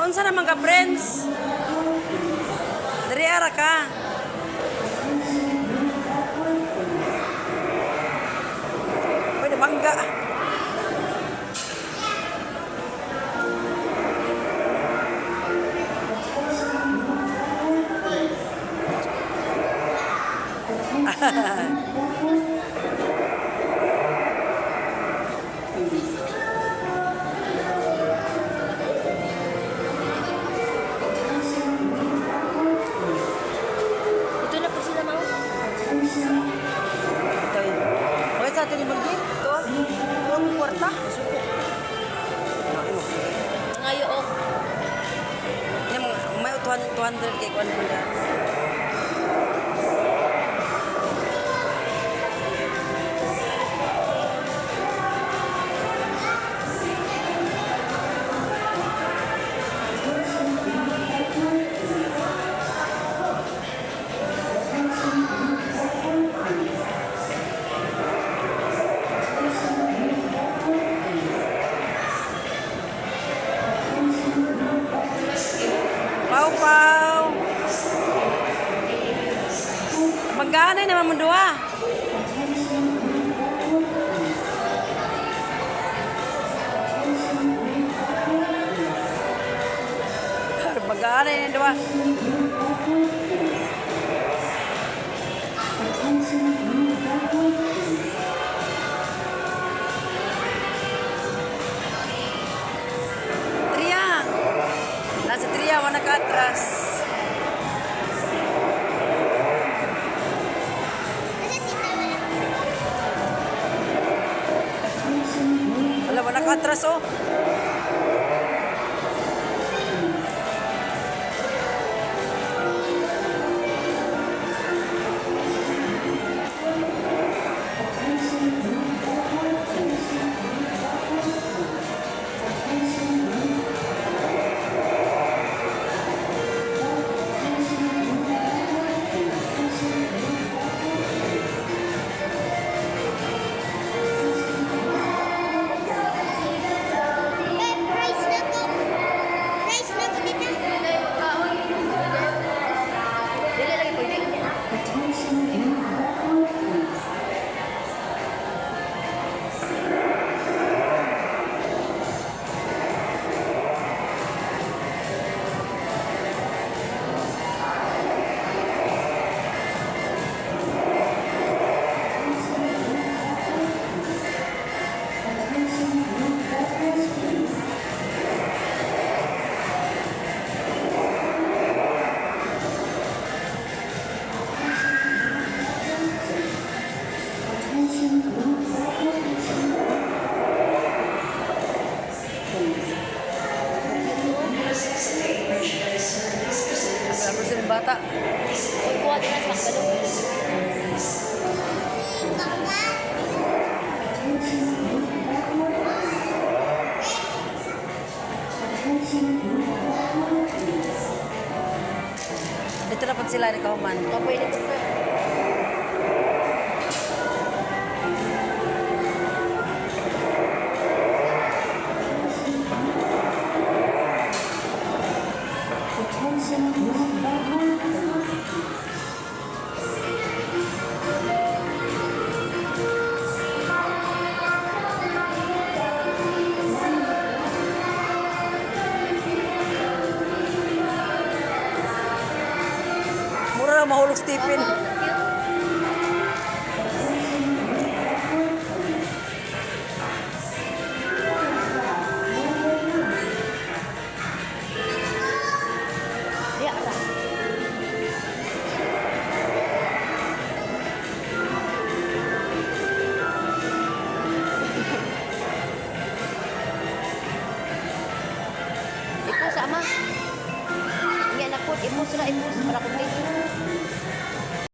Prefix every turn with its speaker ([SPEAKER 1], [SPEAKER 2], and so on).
[SPEAKER 1] Unsa naman ka, friends? Diri ara ka. Pwede mangga.
[SPEAKER 2] Ito na po sila, ma'am.
[SPEAKER 1] Ito yun. Okay sa atin ni Margit. Ito ah. Ito ang kwarta. Suko.
[SPEAKER 2] Ngayo, oh.
[SPEAKER 1] Yan, may 200 kay kwan mo na. Pau pau. Magkano naman mo duha? Magkano yung duha? Tria. Nasa Tria, wala ka atras. Wala, wala ka atras, oh.
[SPEAKER 3] Eh, price na to. Price na to, tita.
[SPEAKER 2] Dili lagi pwede.
[SPEAKER 1] Wala pa silang bata.
[SPEAKER 2] Uy, kuha din na sa makdalo.
[SPEAKER 1] Dito na po sila ni Kahuman.
[SPEAKER 2] O, pwede po ka.
[SPEAKER 1] Mura na mahulog Stephen.
[SPEAKER 2] Di ara. Ipos ama. Nga na po, ipos ra, ipos para kumpleto.